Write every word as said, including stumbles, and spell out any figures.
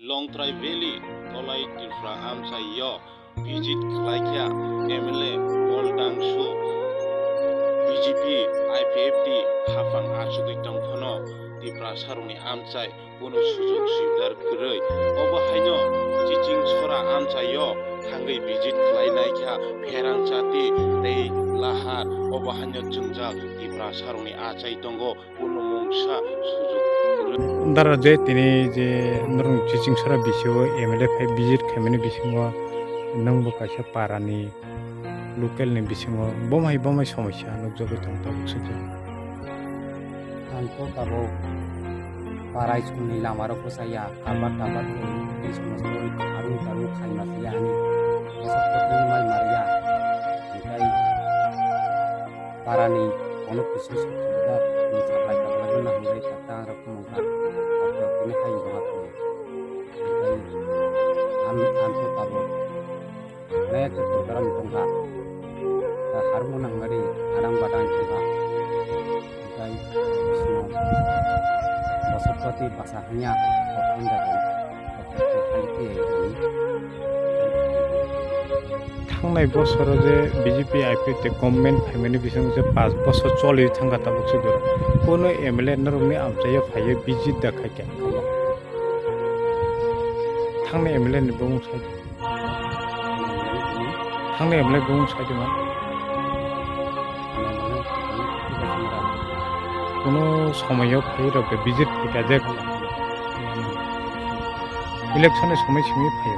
Longtrai Valley Dolai Tripura amchaio visit khlaikha M L A Paul Dangsu, B J P I P F T haphang achugwi tongphano Tiprasarokni amchai bono sujok sibidar kwrwi. Obo haino Chiching Sora amchaio thangwi visit khlainaikha Pherang Chati tei Lahar. Obo haino jwngjal Tiprasarokni achai tongo. Bono mungsa sujok kwrwi. Dara je tini je norok Chiching Sora bisio M L A phai visit khaimani bisingo nwngbo kaisa parani local ni bisingo bomai bomai somosya nukjagwi tong tabuk swijak. Ang to tabuk para school ni lama rok bwsaya, kabar tabar khe tei somosto karwi karwi khaima se ani bwswk kothai mai mariya. Hinkhe parani kono kisi sukjak ni saklai kabalai no hwnwi kha ta rok mungkha. Tini hai wngkha tini. Hinkhe ang ang to tabuk. Onek khe program tongkha. Ta harmo nangmani adang badang tongkha. Hinkhe bisino bosor proti basa hanya kothon jago. Thangnai bosoro je B J P I P F T government phaimani bising je pash bosor choli thangkha tabuk se doro. Kono M L A norokni amchaio phaiyo visit da khaikha. Thangnai M L A ni bumung sai. Thangnai M L A bumung sai de ma. Kono somoyo phai rok de visit khaikha je. Election ni somoi simi phai.